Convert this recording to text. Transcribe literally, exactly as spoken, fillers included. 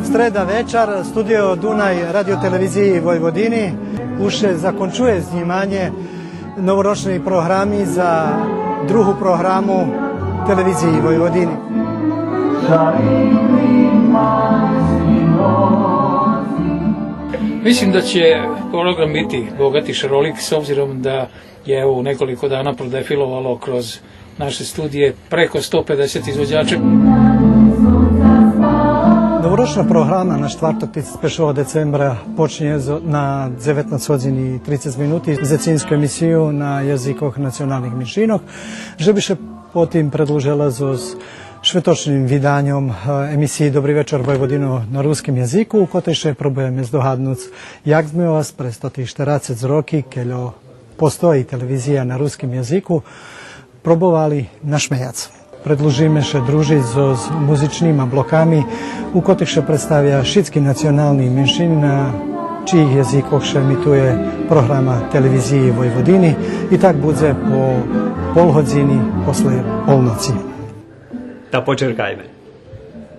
Стреда вечар, студио Дунай Радио-телевизиї Войводини уж ше закончує знїманє новорочней програми за другу програму Телевизиї Войводини. Mislim da će program biti bogat i šarolik, s obzirom da je, evo, u nekoliko dana prodefilovalo kroz naše studije preko sto pedeset izvođača. Новорочна програма на штварток, трицец першого децембра, почнє зо-, на дзеветнац годзин и трицец минути зецинску емисию на язикох националних меншинох, же би ше потим предлужела зоз шветочним виданьом, е, емисиї Добри вечар, Войводино на руским язику, у котрей ше пробуєме здогаднуц як зме вас през тоти штерацец роки, кельо постої телевизия на руским язику, пробовали нашмеяц. Предлужиме ше дружиц зоз музичнима блоками, у котрих ше представя шицки национални меншини на чиїх язикох ше емитує програма Телевизиї Войводини, и так будзе по пол годзини после полноци. Та почеркайме.